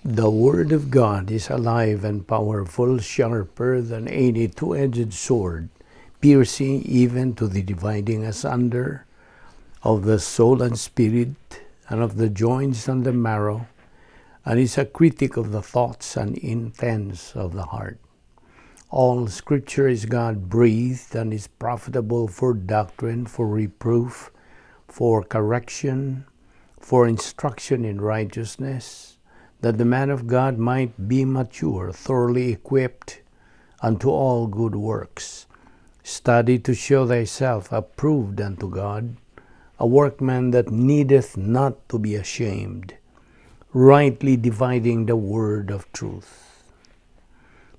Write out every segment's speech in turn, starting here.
The Word of God is alive and powerful, sharper than any two-edged sword, piercing even to the dividing asunder of the soul and spirit, and of the joints and the marrow, and is a critic of the thoughts and intents of the heart. All Scripture is God-breathed and is profitable for doctrine, for reproof, for correction, for instruction in righteousness, that the man of God might be mature, thoroughly equipped unto all good works. Study to show thyself approved unto God, a workman that needeth not to be ashamed, rightly dividing the word of truth.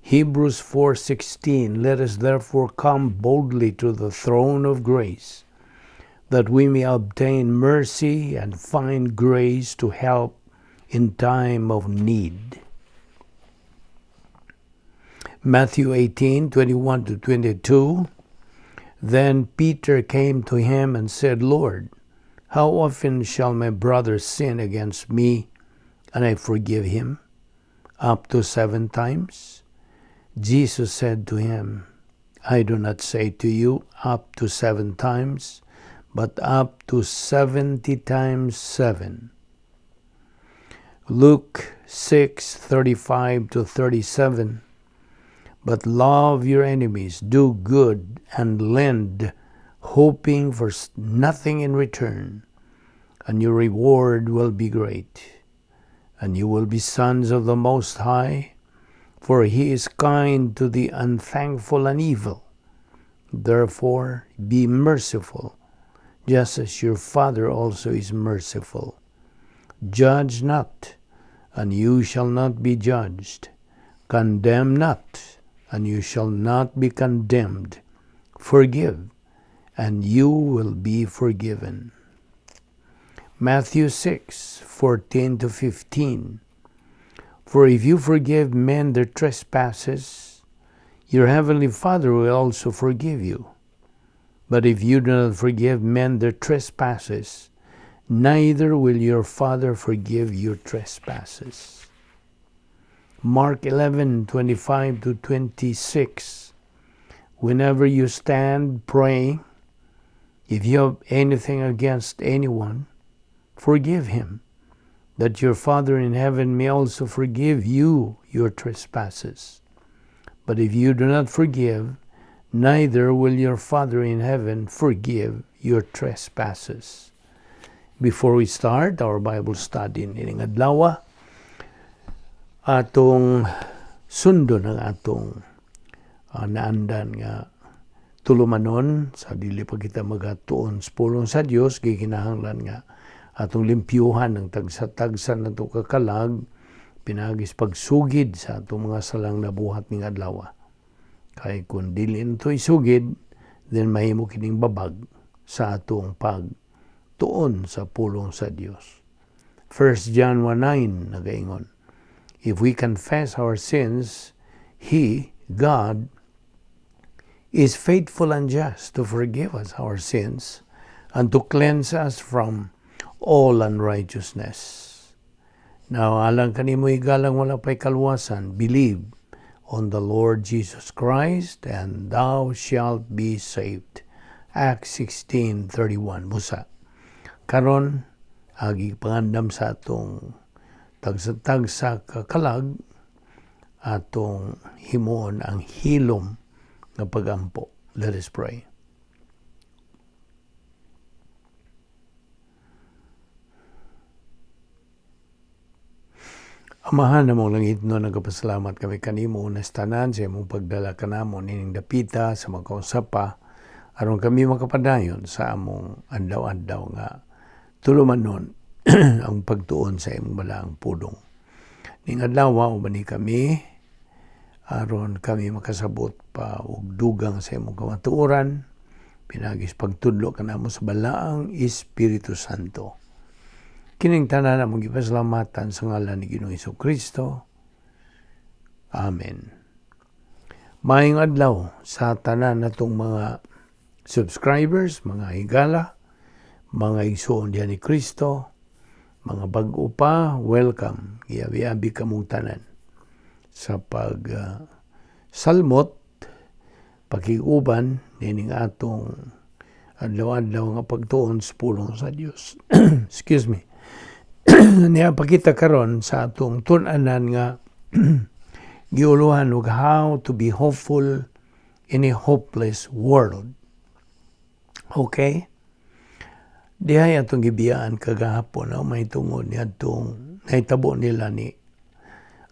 Hebrews 4:16. Let us therefore come boldly to the throne of grace, that we may obtain mercy and find grace to help in time of need. Matthew 18:21 to 22. Then Peter came to him and said, "Lord, how often shall my brother sin against me, and I forgive him? Up to 7 times?" Jesus said to him, "I do not say to you up to 7 times, but up to 70 times 7. Luke 6:35 to 37. But love your enemies, do good, and lend, hoping for nothing in return, and your reward will be great. And you will be sons of the Most High, for He is kind to the unthankful and evil. Therefore, be merciful, just as your Father also is merciful. Judge not, and you shall not be judged. Condemn not, and you shall not be condemned. Forgive, and you will be forgiven. Matthew 6:14 to 15. For if you forgive men their trespasses, your heavenly Father will also forgive you. But if you do not forgive men their trespasses, neither will your Father forgive your trespasses. Mark 11:25 to 26. Whenever you stand praying, if you have anything against anyone, forgive him, that your Father in heaven may also forgive you your trespasses. But if you do not forgive, neither will your Father in heaven forgive your trespasses. Before we start our Bible study nining adlaw, atong sundon ang atong naandan nga tulumanon sa dili pa kita magatuon sa pulong sa Dios, gikinahanglan nga atong limpyuhan ang tagsa-tagsa nato kakalag pinagis pagsugid sa atong mga salang nabuhat ning adlaw. Kay kun dili nato isugid, then mahimo kining babag sa atong pagtuon sa pulong sa Dios. 1 John 1:9 nagaingon, "If we confess our sins, He, God, is faithful and just to forgive us our sins and to cleanse us from all unrighteousness." Now, alang kanimo higalang wala pa'y kaluwasan, believe on the Lord Jesus Christ and thou shalt be saved. Acts 16:31. Busa karon, agi pangandam sa atong tagsa-tagsa kakalag, atong himuon ang hilom nga pagampo. Let us pray. Amahan namong langit no, nagapasalamat kami kanimo unas tanan sa imong pagdala kanamo nining dapita sa makausapa aron kami makapadayon sa among adlaw-adlaw nga tulumanon ang pagtuon sa imong balaang pulong. Ning adlaw uban ni kami aron kami makasabot pa og dugang sa imong kamatuoran pinagis pagtudlo kanamo sa balaang Espiritu Santo. Kining tanan among gipasalamatan sa ngalan ni Ginoong Hesukristo. Amen. Maayong adlaw sa tanan natong mga subscribers, mga higala, mga igsuon diha ni Kristo. Mga bag-o pa, welcome. Giabi-abi kamong tanan sa pag salmot pakiguban nining atong adlaw-adlaw nga pagtuon sa pulong sa Dios. Excuse me. Niya pakita karon sa atong tun-anan nga giuluhan og "How to be hopeful in a hopeless world." Okay? Dihay atong gibiyaan kagahapon no, may tungod ni atong nahitabo nila ni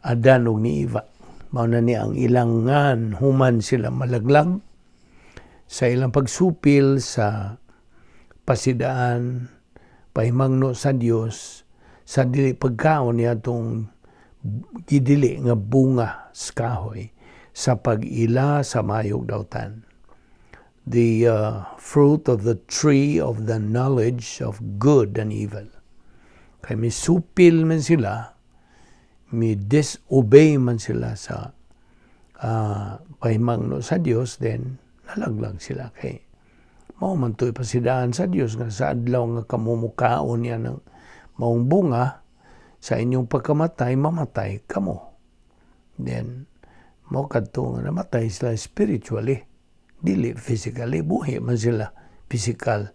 Adan ug ni Eva. Mao na ni ang ilangan human sila malaglag sa ilang pagsupil sa pasidaan, pahimangno sa Dios sa dili pagkaon ni atong gidili nga bunga sa kahoy sa pag-ila sa maayog dautan. The fruit of the tree of the knowledge of good and evil. Kay misupil man sila, mi disobey man sila sa pahimangno sa Dios, then nalaglag sila kay mao man to'y pasidaan sa Dios nga sa adlaw nga kamo mukaon niya ng maong bunga, sa inyong pagkamatay, mamatay kamo. Then mao kadto nga namatay sila spiritually, dili physically. Buhi man sila physical,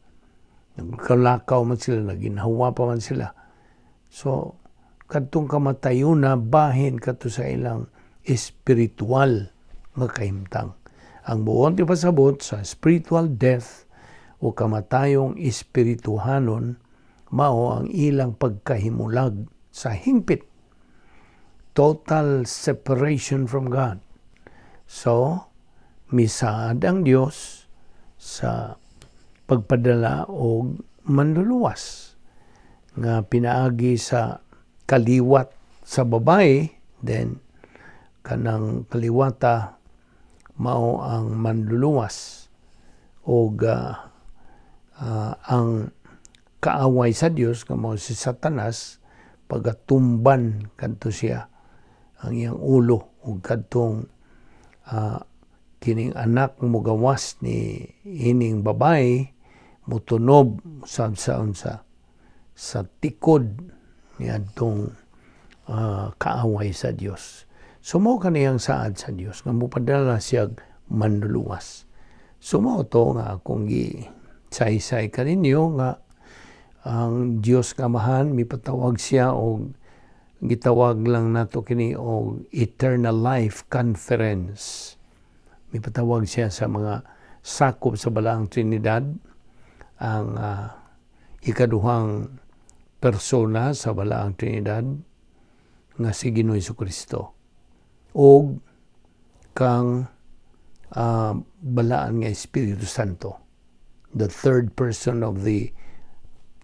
nagkalakaw man sila, naginhawa pa man sila. So kadtong kamatayuna bahin kadto sa ilang espiritual nga kahimtang. Ang buot ipasabot sa spiritual death o kamatayong espirituhanon, mao ang ilang pagkahimulag sa hingpit. Total separation from God. So, misaad ang Dios sa pagpadala og manluluwas nga pinaagi sa kaliwat sa babae, then kanang kaliwata mao ang manluluwas og ang kaaway sa Dios nga mao si Satanas, pagatumban kadto siya ang iyang ulo ug kadtong kining anak mogawas ni ining babae mutunob sab sa unsa sa tikod niadtong kaaway sa Dios. So mao kaniyang saad sa Dios nga mopadala siya manluluwas. So mao to nga akong gi saysay kaninyo nga ang Dios nga Amahan mipatawag siya og gitawag lang nato kini og Eternal Life Conference. Mipatawag siya sa mga sakop sa Balaang Trinidad, ang ikaduhang persona sa Balaang Trinidad nga si Ginoo Kristo og kang Balaan nga Espiritu Santo, the third person of the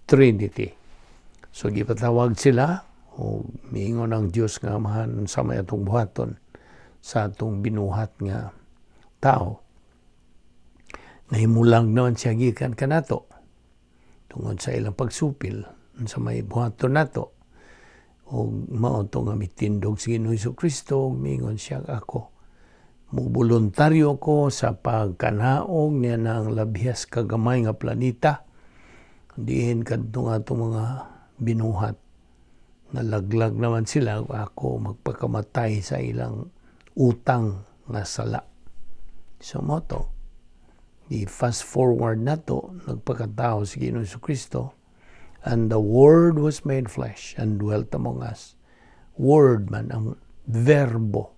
Trinity. So gipatawag sila o miingon ang Dios nga Amahan sa may atong buhaton sa atong binuhat nga tao. Nahimulag naman siya gikan kanato tungod sa ilang pagsupil sa may buhaton nato, o mao to nga mitindog si Ginoo Kristo ug miingon siya, "Ako muboluntaryo ko sa pagkanaog niya ng labhiyas kagamay nga planeta diin kadto nga atong mga binuhat nalaglag naman sila. Ako magpakamatay sa ilang utang nga sala." So mao to, i fast forward na to, nagpakatao si Ginoo Kristo, and the Word was made flesh and dwelt among us. Word man ang verbo,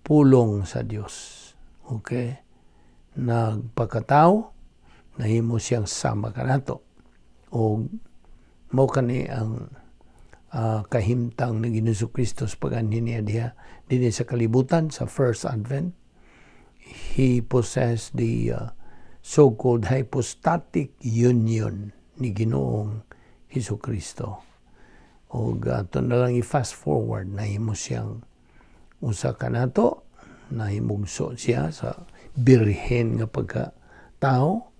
pulong sa Dios. Okay? Nagpakatao, nahimo siyang sama kanato. O mao kani ang kahimtang ni Ginoo Kristo sa pag-anhi niya diha dinhi sa kalibutan sa first advent. He possessed the so-called hypostatic union ni Ginoong Hesus Kristo. Og ato na lang i-fast forward, nahimo siyang usa kanato, nahimugso siya sa birhen nga pagka tao,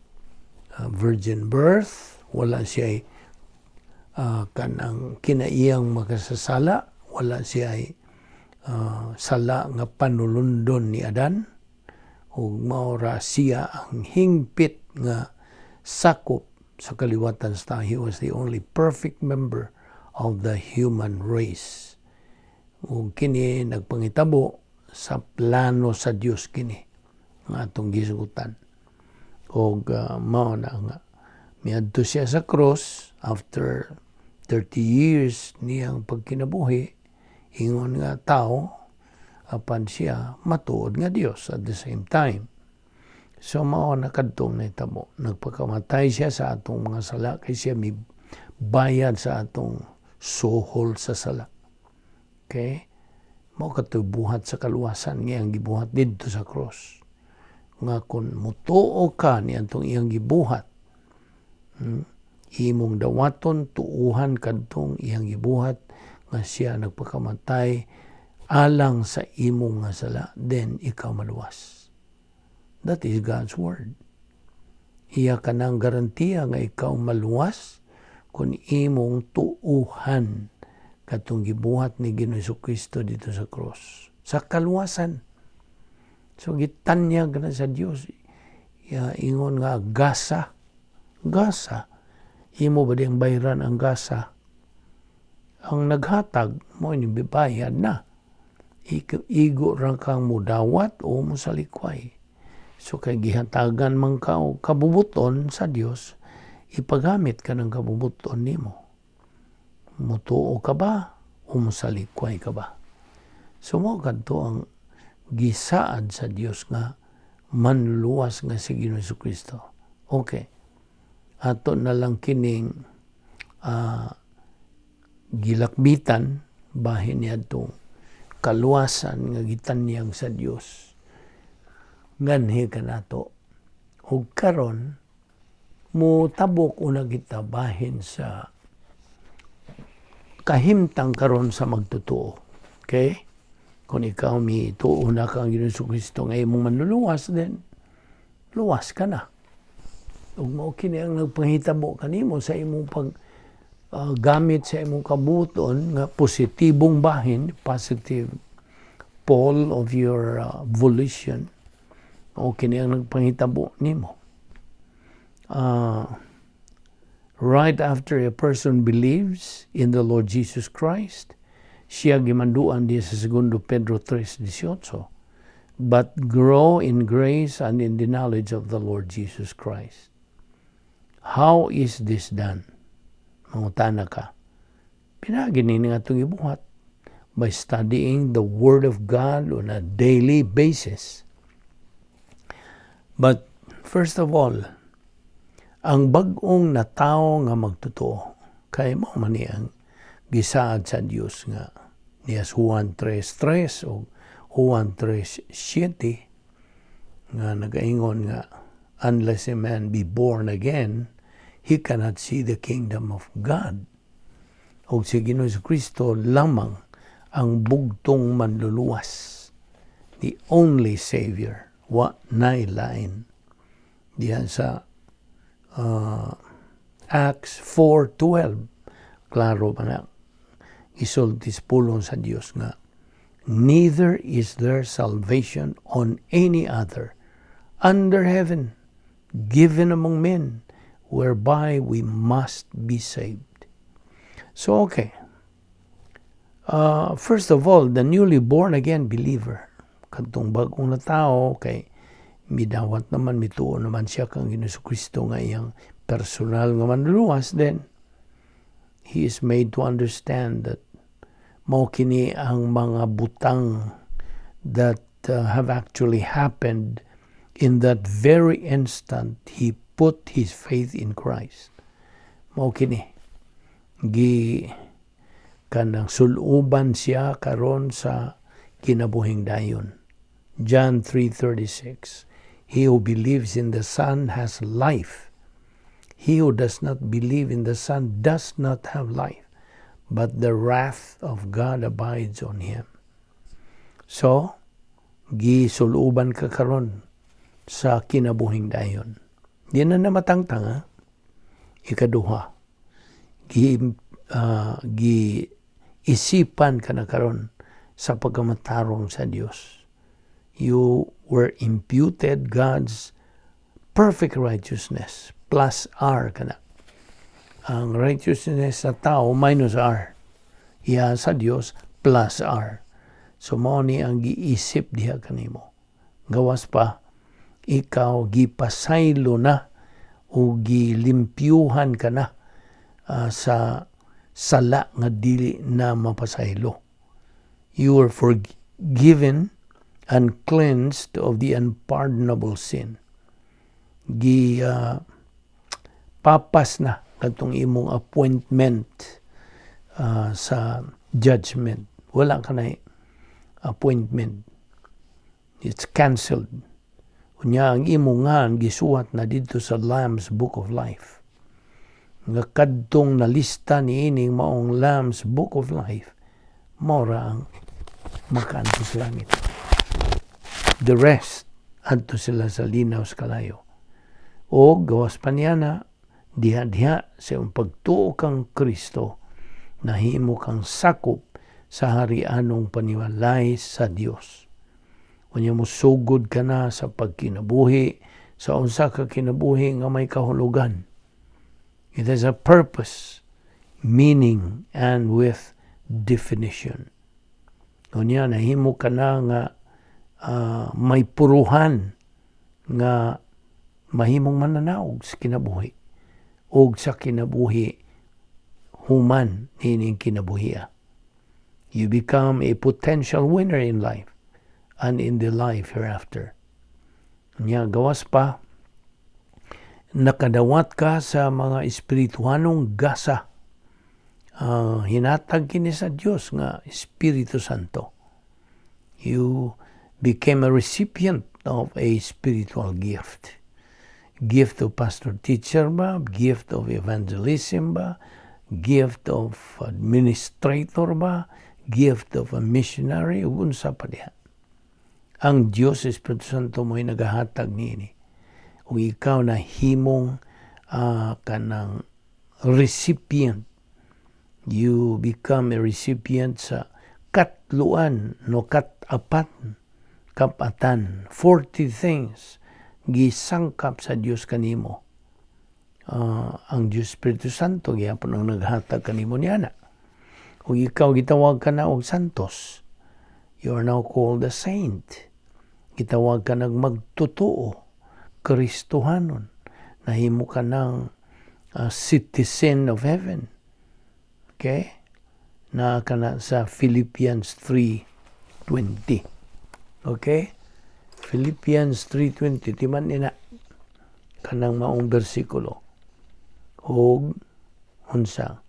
virgin birth, wala siya kanang kinaiyang makasasala, wala siya sala nga panulundon ni Adan, ug mao ra siya ang hingpit nga sakop sa kaliwatan sa tao. He was the only perfect member of the human race. Ug kini nagpangitabo sa plano sa Dios kini nga atong gisugutan. Og mao na nga miadto siya sa cross after 30 years niyang pagkinabuhi ingon nga tao, apan siya matuod nga Dios at the same time. So mao na kadtong nahitabo. Nagpakamatay siya sa atong mga sala kay siya mi bayad sa atong suhol sa sala. Okay? Mao kadto buhat sa kaluwasan nga iyang gibuhat didto sa cross. Nga kung mutuo ka ni atong iyang gibuhat, imong dawaton, tuuhan kadtong iyang gibuhat nga siya nagpakamatay alang sa imong nga sala, then ikaw maluwas. That is God's word. Iya ka ng garantiya nga ikaw maluwas kung imong tuuhan katong gibuhat ni Ginoong Kristo didto sa cross. Sa kaluwasan. So gitanyag na sa Dios. Ya, ingon nga gasa. Gasa. Imo ba diyang bayran ang gasa? Ang naghatag mo ni bibayad na. Igo ra kang mudawat o mosalikway. So kay gihatagan man ka og kabubuton sa Dios, ipagamit ka ng kabubuton nimo. Mutuo ka ba o mosalikway ka ba? So mao kadto ang gisaad sa Dios nga manluluwas nga si Ginoong Kristo. Okay. Ato na lang kining gilakbitan bahin niadtong kaluwasan nga gitanyag sa Dios nganhi kanato. Ug karon mo tabok una kita bahin sa kahimtang karon sa magtotoo. Okay? Kung ikaw mi tuo na kang Ginoong Kristo nga imong manluluwas, then luwas ka na. Ug mao kini ang nagpanghitabo kanimo sa imong pag gamit sa imong kabuton nga positibong bahin, positive pole of your volition, o kini ang nagpanghitabo nimo. Right after a person believes in the Lord Jesus Christ, siya gimanduan diya sa 2 Pedro 3:18, "But grow in grace and in the knowledge of the Lord Jesus Christ." How is this done? Mangutana ka. Pinaagi ni nga itong ibuhat by studying the Word of God on a daily basis. But first of all, ang bag-ong natao nga magtotoo, kay mao man ni ang gisaad sa Dios nga niya Juan 3:3 o Juan 3:7 nga nagaingon nga unless a man be born again, he cannot see the kingdom of God. O si Ginoong Kristo lamang ang bugtong manluluwas, the only Savior, wa nay lain. Diyan sa Acts 4:12, klaro pa na, isulti pulong sa Dios nga, "Neither is there salvation on any other under heaven given among men whereby we must be saved." So, okay. First of all, the newly born again believer, kadtong bagong na tao, kay midawat naman, mituo naman siya kang Ginoong Kristo nga iyang personal nga manluluwas, then he is made to understand that mao kini ang mga butang that have actually happened in that very instant he put his faith in Christ. Mao kini gi kanang suluban siya karon sa kinabuhing dayon. John 3:36: "He who believes in the Son has life. He who does not believe in the Son does not have life, but the wrath of God abides on him." So, gisuluban ka karon sa kinabuhing dayon. Di na namatangtang ha. Ikaduha, gi isipan ka na karon sa pagkamatarong sa Dios. You were imputed God's perfect righteousness, plus R kana. Ang righteousness sa tao, minus R. Iya sa Dios, plus R. So mao ni ang giisip diha kanimo. Gawas pa, ikaw gipasaylo na o gilimpyuhan ka na sa sala nga dili na mapasaylo. You are forgiven and cleansed of the unpardonable sin. Gi papas na katong imong appointment sa judgment. Wala ka na appointment. It's canceled. Unya ang imong ngan gisuwat na didto sa Lamb's Book of Life. Nga kadtong nalista niining maong Lamb's Book of Life, mao ra ang makaadto sa langit. The rest, adto sila sa linaw sa kalayo. O gawas pa niya na, diha-diha sa iyong pagtuo kang Kristo, nahimo kang sakop sa harianong panimalay sa Dios. Unya mo sugod ka na sa pagkinabuhi sa unsa ka kinabuhi nga may kahulugan. It has a purpose, meaning, and with definition. Unya nahimo ka na nga may puruhan nga mahimong mananaog sa kinabuhi og sa kinabuhi human niining kinabuhia. You become a potential winner in life and in the life hereafter. Nya gawas pa, nakadawat ka sa mga espirituhanong gasa. Hinatag kini sa Dios nga Espiritu Santo. You became a recipient of a spiritual gift. Gift of pastor teacher ba? Gift of evangelism ba? Gift of administrator ba? Gift of a missionary? Ug unsa pa diha. Ang Dios Espiritu Santo mo'y nagahatag niini. Ug ikaw na himong kanang recipient. You become a recipient sa katluan, no, kat-apat, kapatan, 40 things gisangkap sa Dios kanimo. Ang Dios Espiritu Santo gihapon ang naghatag kanimo niana. Ug ikaw gitawag ka na og santos. You are now called a saint. Gitawag ka nag magtotoo, Kristohanon. Nahimo ka ng citizen of heaven. Okay? Na ka na sa Philippians 3:20. Okay? Philippians 3:20, timan ni na kanang maong bersikulo. Og unsa?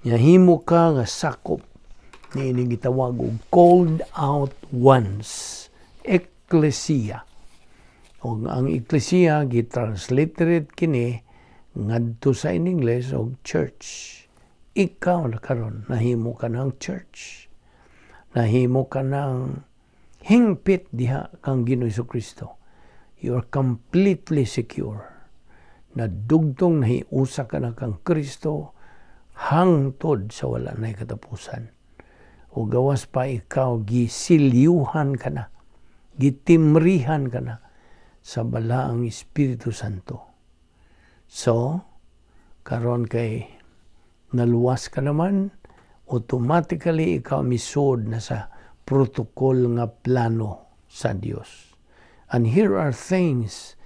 Nahimo ka nga sakop niining gitawag og called out ones, ecclesia. Og ang ecclesia, gitransliterate kini ngadto sa in English og church. Ikaw na karon nahimo ka ng church. Nahimo ka ng hingpit diha kang Ginoo Kristo. You are completely secure. Na dugtong nahiusa ka na kang Kristo hangtod sa wala na katapusan. O gawas pa, ikaw gisilyuhan ka na, gitimrihan ka na sa balaang Espiritu Santo. So, karon kay naluwas ka naman, automatically ikaw misud na sa protocol nga plano sa Dios. And here are things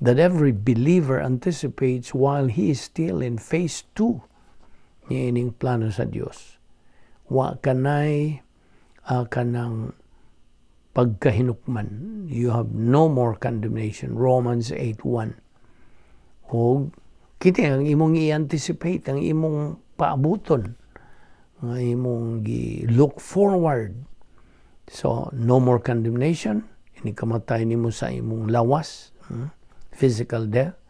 that every believer anticipates while he is still in phase 2 niining plano sa Dios. Wa kanay kanang pagkahinukman. You have no more condemnation. Romans 8:1. Og kini ang imong i-anticipate, ang imong paabuton, ang imong gi-look forward. So, no more condemnation. Inig kamatay nimo sa imong lawas, physical death.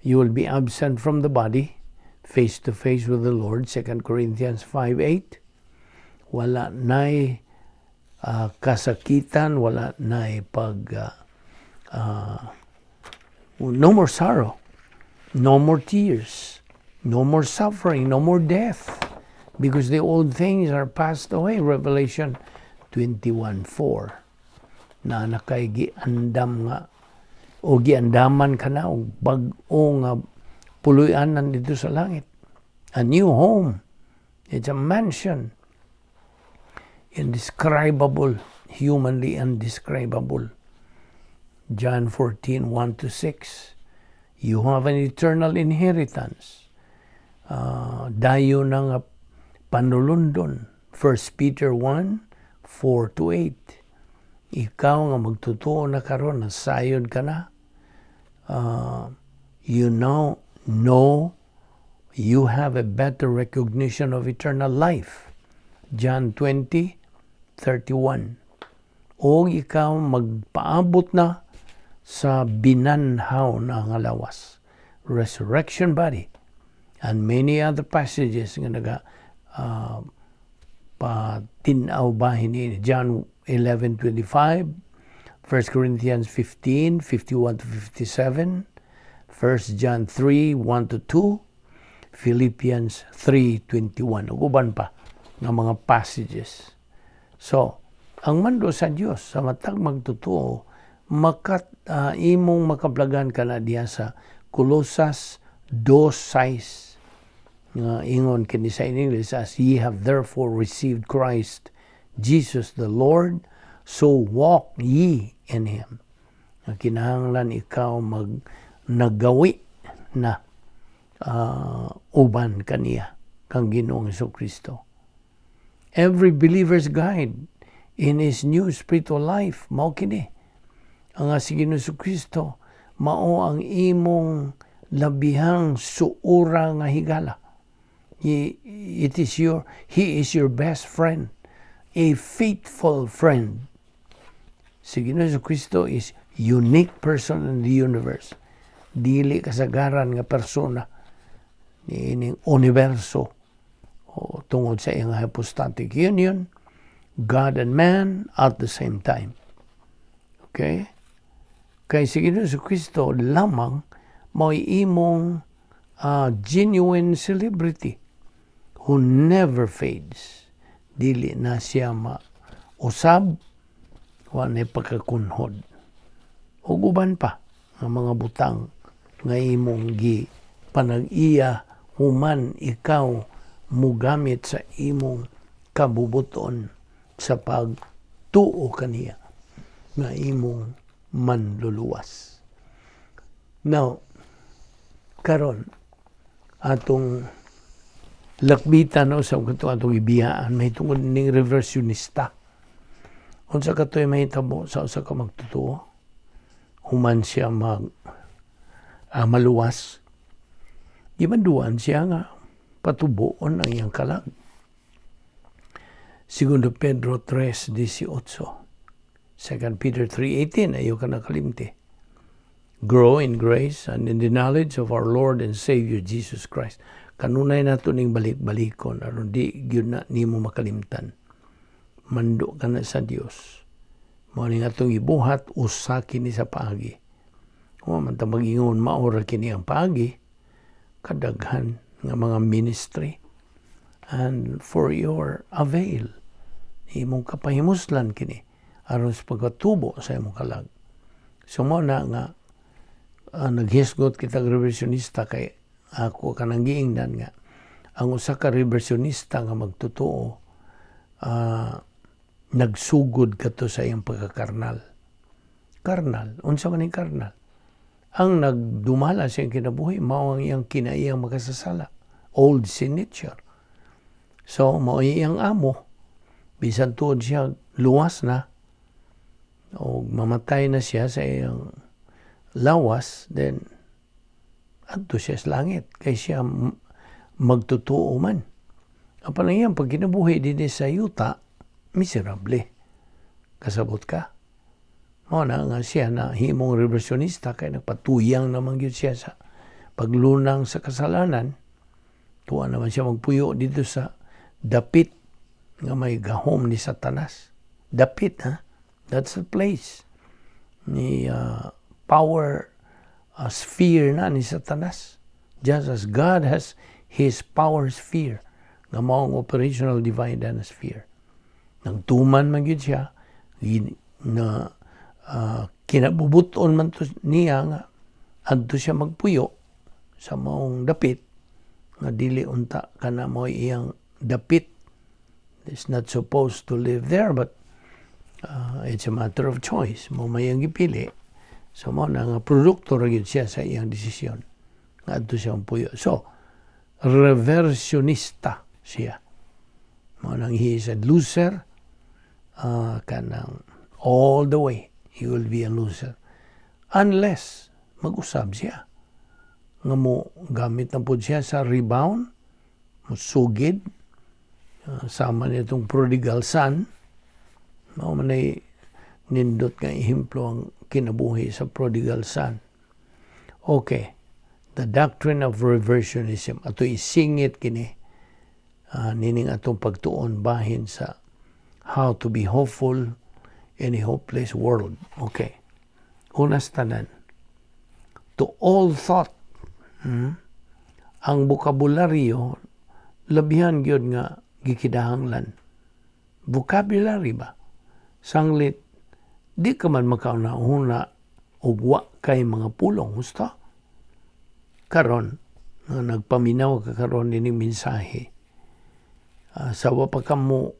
You will be absent from the body, face to face with the Lord, 2 Corinthians 5:8. Wala nay kasakitan, wala nay pag no more sorrow, no more tears, no more suffering, no more death, because the old things are passed away. Revelation 21:4. Na nakay giandam nga o giandaman ka na og bag-o nga Puloy-anan didto sa langit. A new home. It's a mansion. Indescribable, humanly indescribable. John 14, 1 to 6. You have an eternal inheritance. Dayon na nga panulundon. 1 Peter 1, 4 to 8. Ikaw nga magtutuo na karon, nasayod ka na. You now know you have a better recognition of eternal life. John 20, 31. O ikaw magpaabot na sa binanhaw na nga lawas. Resurrection body. And many other passages nga naga patinaw bahin ni John 11:25, 1 Corinthians 15, 51 to 57, 1 John 3, 1 to 2, Philippians 3:21. Ug uban pa nga mga passages. So, ang mando sa Dios sa matag magtotoo makat imong makaplagan ka na diha sa Colosas 2:6 nga ingon kini sa in English, "As ye have therefore received Christ Jesus the Lord, so walk ye in him." Nga kinahanglan ikaw mag nagawi na uban kaniya kang Ginoong Kristo. Every believer's guide in his new spiritual life mao kini. Ang si Ginoong Kristo mao ang imong labihang suura nga higala. He, it is your he is your best friend, a faithful friend. Si Ginoong Kristo is unique person in the universe. Dili kasagaran nga persona niining universo o tungod sa iyang hypostatic union, God and man at the same time. Okay? Kay si Ginoong Kristo lamang mao'y imong genuine celebrity who never fades. Dili na siya ma-usab, wa na pagkakunhod. Ug uban pa nga mga butang nga imong gi panag-iya human ikaw mugamit sa imong kabubuton sa pagtuo kaniya nga imong manluluwas. Now, karon atong lakbitan no sa katong atong ibiyaan mahitungod ning reversionista. Unsa katoy mahitabo sa usa ka magtotoo human siya mag maluwas? Gimanduan siya nga patubuon ang iyang kalag. Segundo Pedro 3:18. 2 Peter 3:18, ayaw ka nakalimti. Grow in grace and in the knowledge of our Lord and Savior Jesus Christ. Kanunay nato ning balik-balikon aron di gyud na nimo makalimtan. Mando ka na sa Dios. Mao ning atong ibuhat, usa kini sa paagi. Wa man ta mag-ingon mao ra kini ang paagi, kadaghan nga mga ministry and for your avail, imong kapahimuslan kini aron sa pagkatubo sa imong kalag. So mao na nga naghisgot kita reversionista kay ako kanang giingnan nga ang usa ka reversionista nga magtotoo nagsugod kato sa iyang pagkakarnal. Karnal, unsa man ning karnal? Ang nagdumala sa iyang kinabuhi mao ang iyang kinaiyang makasasala, old sin nature. So mao iyang amo bisan tuod siya luwas na o mamatay na siya sa iyang lawas, then adto siya sa langit kay siya magtotoo man. Apan ang iyang pagkinabuhi dinhi sa yuta, miserable. Kasabot ka? Mao na nga siya na himong reversionista kay nagpatuyang naman gyud siya sa paglunang sa kasalanan. Tuwa naman siya magpuyo didto sa dapit nga may gahom ni Satanas. Dapit, ha? That's the place ni power sphere na ni Satanas. Just as God has His power sphere, nga mao ang operational divine sphere. Nagtuman man gyud siya na kinabubuton man to niya nga adto siya magpuyo. Sa maong dapit nga dili unta kana mo iyang dapit, is not supposed to live there, but it's a matter of choice. Mao may iyang gipili, so mao na nga produkto ra gyud siya sa iyang desisyon nga adto siya puyo. So reversionista siya. Mao nang he is a loser, kanang all the way he will be a loser unless mag-usab siya nga mo gamit na pud siya sa rebound, mo sugid, sama nitong prodigal son. Mao man ay nindot nga ehemplo ang kinabuhi sa prodigal son. Okay, the doctrine of reversionism, ato isingit kini nining atong pagtuon bahin sa how to be hopeful in a hopeless world. Okay, unas tanan, to all thought, ang bokabularyo labihan gyud nga gikinahanglan. Vocabulary ba? Sanglit di ka man makauna-una og wa kay mga pulong, husto? Karon nga nagpaminaw ka karon nining mensahe, sa wa pa kamo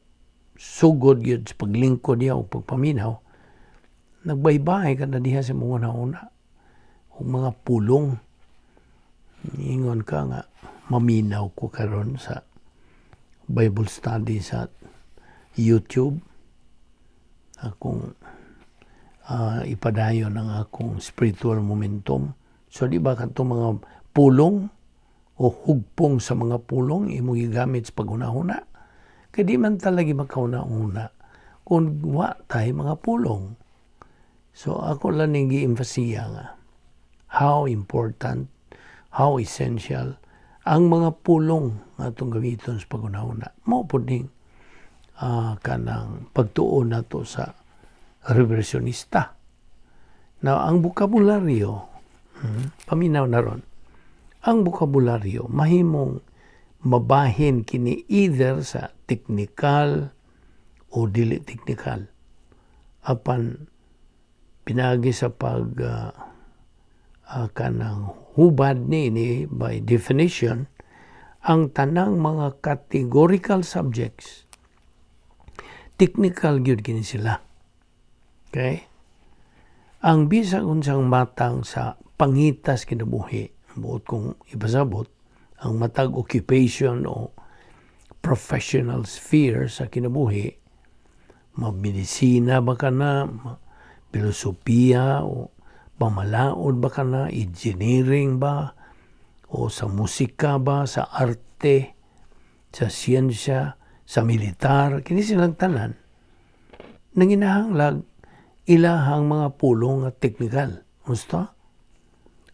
sugod gyud sa paglingkod diha o pagpaminaw, nagbaybay ka na diha sa mga una og mga pulong. Ingon ka nga maminaw ko karon sa Bible study sa YouTube, akong ipadayon ang akong spiritual momentum. So di ba katong mga pulong o hugpong sa mga pulong imong gigamit sa paghuna-huna? Kay di man talaga makahuna-huna kung wa tay mga pulong. So ako lang ning gi-emphasize nga how important, how essential ang mga pulong nga atong gamiton sa paghuna-huna. Mao pud ning kanang pagtuon nato sa reversionista. Now, ang bokabularyo, paminaw na ron, ang bokabularyo, mahimong mabahin kini either sa technical o dili technical. Apan pinagi sa pag kanang hubad ni by definition, ang tanang mga categorical subjects, technical gyud kini sila. Okay? Ang bisag unsang matang sa pangitas kinabuhi, buot kong ipasabot, ang matag occupation o professional sphere sa kinabuhi, mamedisina ba ka na, filosofiya o pamalaod ba ka na, engineering ba, o sa musika ba, sa arte, sa siyensya, sa militar, kini silang tanan, nanginahanglag ilahang mga pulong nga technical. Gusto?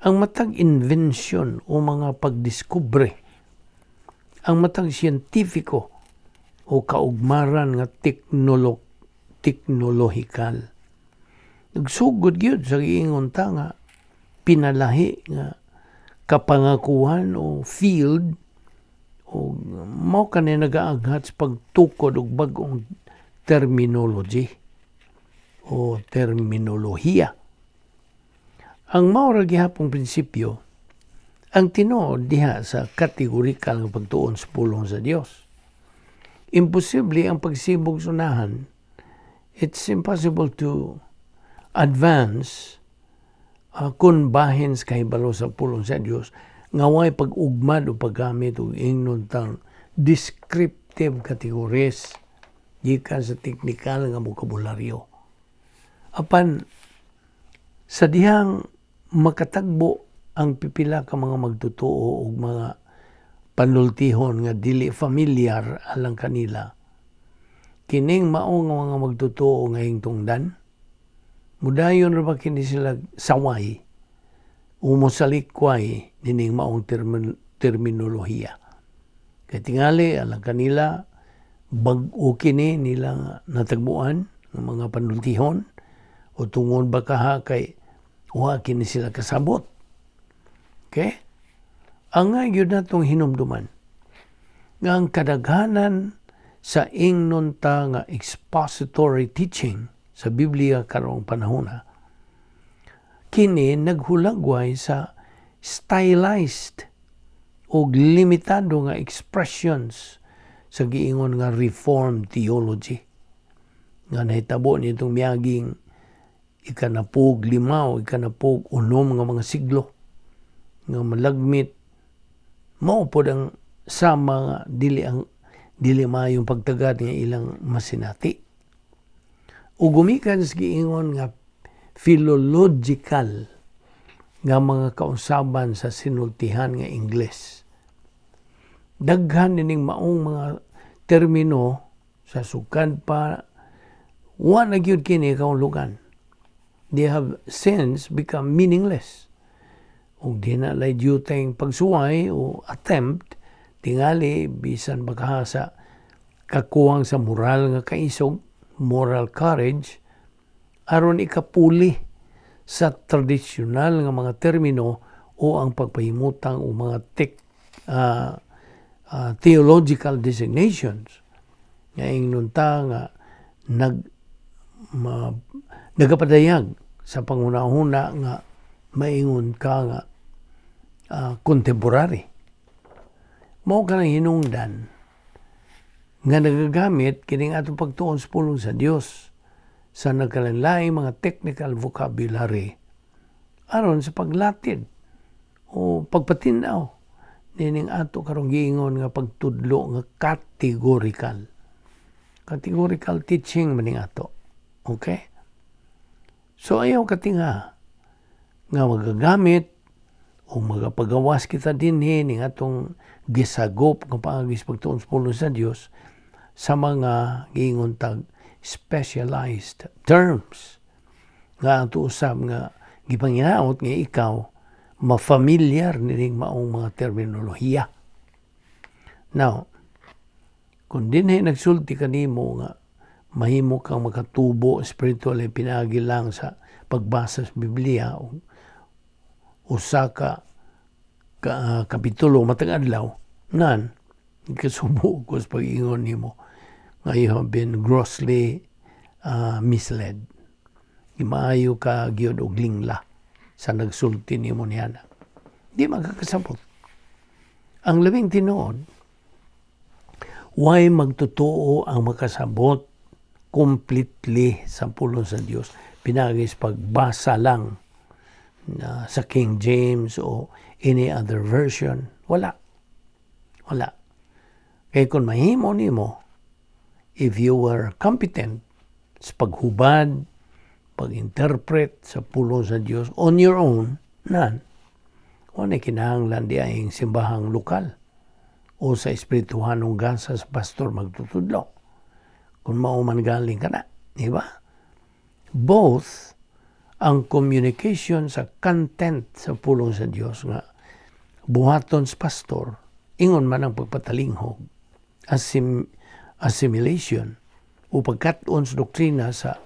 Ang matag invention o mga pagdiskubre, ang matag siyentifiko o kaugmaran nga teknolohikal. Nagsugod gyud sa giingon ta nga pinalahi nga kapangakuhan o field o mao kani nagaaghat sa pagtukod og bag-ong terminology o terminolohiya. Ang mao ra gihapong prinsipyo ang tinuod diha sa kategorikal nga pagtuon sa pulong sa Dios. Imposible ang pagsibog sa unahan. It's impossible to advance kung bahin sa kahibalo sa pulong sa Dios nga way pag-ugmad o paggamit og ingnon tang descriptive categories gikan sa teknikal nga bokabularyo. Apan sa dihang makatagbo ang pipila ka mga magtotoo og mga panultihon nga dili familiar alang kanila, kining mao nga mga magtotoo nga hingtungdan, mudayon ra ba kini sila saway o mosalikway nining maong terminolohiya? Kay tingali alang kanila bag-o kini nila natagbuan ng mga panultihon, o tungod ba kaha kay wa kini sila kasabot. Okay? Ang nga gyud natong hinumduman nga ang kadaghanan sa ingnon ta nga expository teaching sa Biblia karong panahona, kini naghulagway sa Stylized o limitado nga expressions sa giingon nga Reformed theology nga nahitabo nitong miaging 15 o 16 nga mga siglo, nga malagmit mao pod ang sama nga dili ang dili maayong pagtagad nga ilang masinati o gumikan sa giingon nga philological nga mga kausaban sa sinultihan nga Ingles. Daghan nining maong mga termino sa sukad pa, wa na gyud kini kahulugan. They have since become meaningless. Ug di na lay dyuteng pagsuway o attempt tingali bisan baka sa kakuwang sa moral nga kaisog, moral courage, aron ikapuli sa tradisyonal nga mga termino o ang pagpahimutang o mga theological designations nga ingnon ta nga nagapadayag sa panghuna-huna nga maingon ka nga contemporary. Mao kanang hinungdan nga nagagamit kining atong pagtuon sa pulong sa Dios sa nagkalainlaing mga technical vocabulary aron sa paglatid o pagpatinaw nining ato karong giingon nga pagtudlo nga categorical. Categorical teaching maning ato. Okay? So ayaw katinga nga magagamit o magapagawas kita dinhi ning atong gisagop nga paagi sa pagtuon sa pulong sa Dios sa mga giingon tag specialized terms nga ato usab nga gipanginaot nga ikaw ma-familiar nining maong mga terminolohiya. Now, kung dinhi nagsulti kanimo nga mahimo kang makatubo spiritually pinaagi lang sa pagbasa sa Biblia o usa ka kapitulo matag adlaw, nan kasubo ko sa pag-ingon nimo nga you have been grossly misled. Maayo ka gyud og lingla sa nagsulti nimo niana. Di magkakasabot. Ang labing tinuod, why magtotoo ang makasabot completely sa pulong sa Dios pinaagi sa pagbasa lang na sa King James o any other version? Wala. Wala. Kaya kung mahimo nimo, if you were competent sa paghubad, pag-interpret sa pulong sa Dios on your own, nan, wala kinahanglan di ay simbahang lokal o sa espirituhanong gasa sa pastor magtutudlo. Kung mao man galing ka na, di ba? Both ang communication sa content sa pulong sa Dios nga buhaton sa pastor, ingon man ang pagpatalinghog, assimilation o pagkat-on sa doktrina sa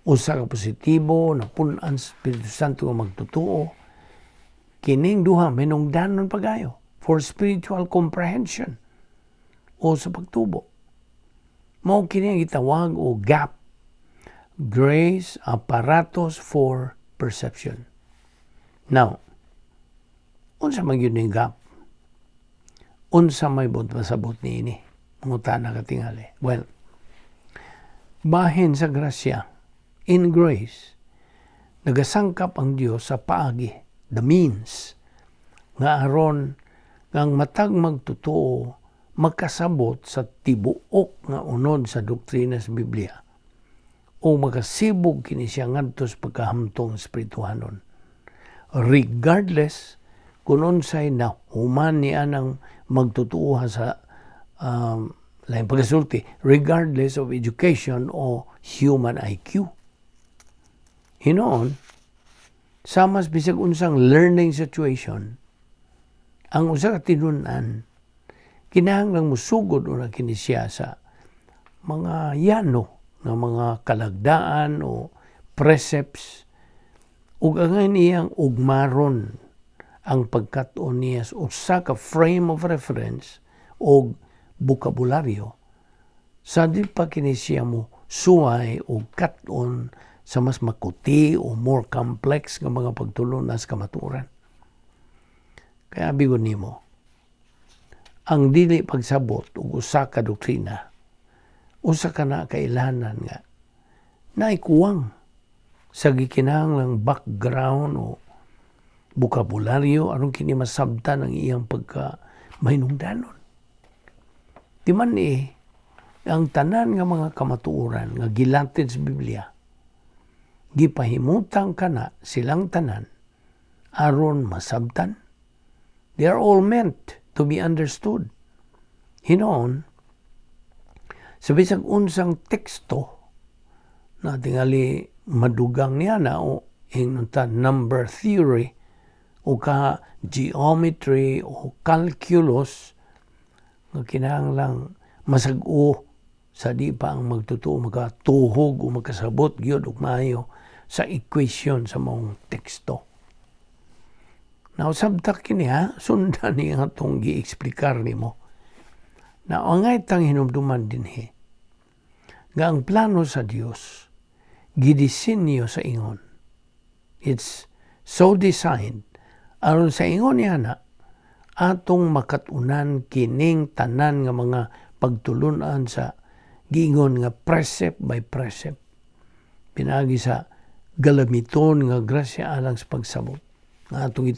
usa ka positibo na punan sa Espiritu Santo nga magtotoo, kining duha minungdanon pagayo for spiritual comprehension o sa pagtubo. Mao kini ang gitawag og GAP, Grace Apparatus for Perception. Now, unsa man gyud ning GAP? Unsa may buot pasabot niini? Mangutana ka tingali. Well, bahin sa grasya, in grace, nagasangkap ang Dios sa paagi, the means, nga aron nga ang matag magtotoo makasabot sa tibuok nga unod sa doktrina sa Biblia o makasibog kini siya ngadto sa pagkahamtong espirituhanon. Regardless kung unsay nahuman ni anang magtutuoha sa laing pagkasulti, regardless of education o human IQ. Hinoon, sama sa bisag unsang learning situation, ang usa ka tinun-an kinahanglang musugod una kini siya sa mga yano nga mga kalagdaan o precepts ug angay niyang ugmaron ang pagkat-on niya sa usa ka frame of reference o bokabularyo sa di pa kini siya mo suway o kat-on sa mas makuti o more complex nga mga pagtulunan sa kamatuoran. Kaya bigon nimo, ang dili pagsabot og usa ka doktrina, usa ka na kailanan nga naikuwang sa gikinahanglang background o bokabularyo aron kini masabtan ang iyang pagka mahinungdanon. Di man eh, ang tanan nga mga kamatuoran nga gilatid sa Biblia, gipahimutang kana silang tanan aron masabtan. They are all meant to be understood. Hinoon, sa bisag unsang teksto na tingali madugang niya na o ingnon ta number theory o ka geometry o calculus nga kinahanglang masag-o sa di pa ang magtotoo makatuhog o makasabot gyud og maayo sa equation sa maong teksto. Now, sabta kini ha, sundan ni atong gi-eksplikar nimo. Na angay tang hinumduman dinhi nga ang plano sa Dios gidisenyo sa ingon. It's so designed aron sa ingon niya na atong makatunan kining tanan nga mga pagtulunan sa giingon nga precept by precept pinaagi sa galamiton nga grasya alang sa pagsabot nga atong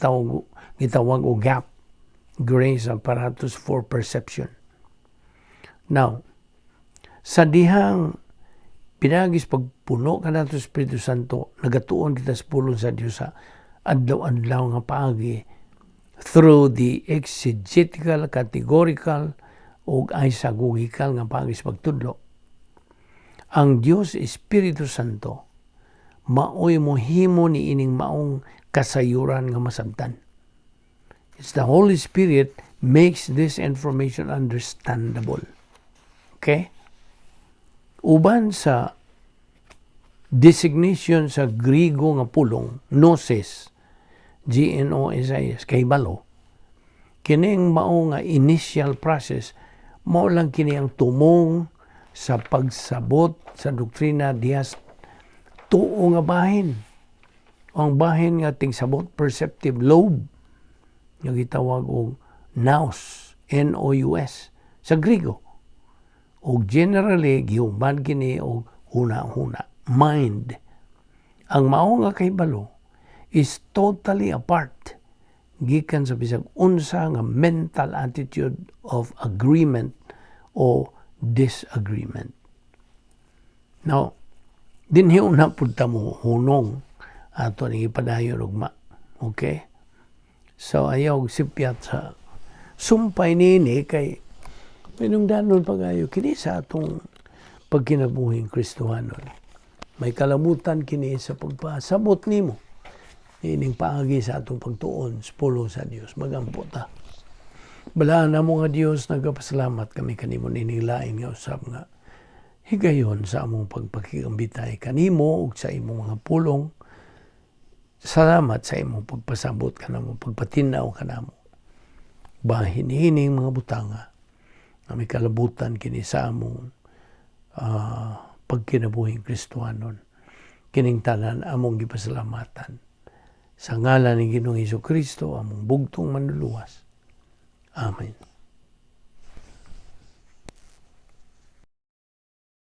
gitawag og GAP, Grace Apparatus for Perception. Now, sa dihang pinaagi sa pagpuno kanato sa Espiritu Santo, nagatuon kita sa pulong sa Dios sa adlaw-adlaw nga paagi through the exegetical, categorical ug isagogical nga paagi sa pagtudlo. Ang Dios Espiritu Santo maoy mohimo ni ining maong kasayuran nga masabtan. It's the Holy Spirit makes this information understandable. Okay? Uban sa designation sa Grigo nga pulong, gnosis, gnosis, kahibalo, kining mao nga initial process, mao lang kini ang tumong sa pagsabot sa doktrina diha sa tuo nga bahin. O ang bahin nga tingsabot, perceptive lobe, nga gitawag og nous, nous, sa Grigo. Og generally, gihumban kini og huna-huna, mind. Ang mao nga kahibalo is totally apart gikan sa bisag unsa nga mental attitude of agreement o disagreement. Now, dinhi una pud ta mo hunong ato ni ipadayon ugma. Okay? So ayaw sipyat sa sumpay nini kay pinungdanon pagayo kini sa atong pagkinabuhing Kristohanon. May kalabutan kini sa pagpasabot nimo ining paagi sa atong pagtuon sa pulong sa Dios. Magampo ta. Balaan namo nga Dios, nagapasalamat kami kanimo nining lain nga usab nga higayon sa among pagpakigambitay kanimo ug sa imong mga pulong. Salamat sa imong pagpasabot kanamo, pagpatinaw kanamo. Bahin ining mga butanga nga may kalabutan kini sa among pagkinabuhing Kristohanon. Kining tanan among gipasalamatan. Sa ngalan ni Ginoong Hesus Kristo, among bugtong manluluwas. Amen.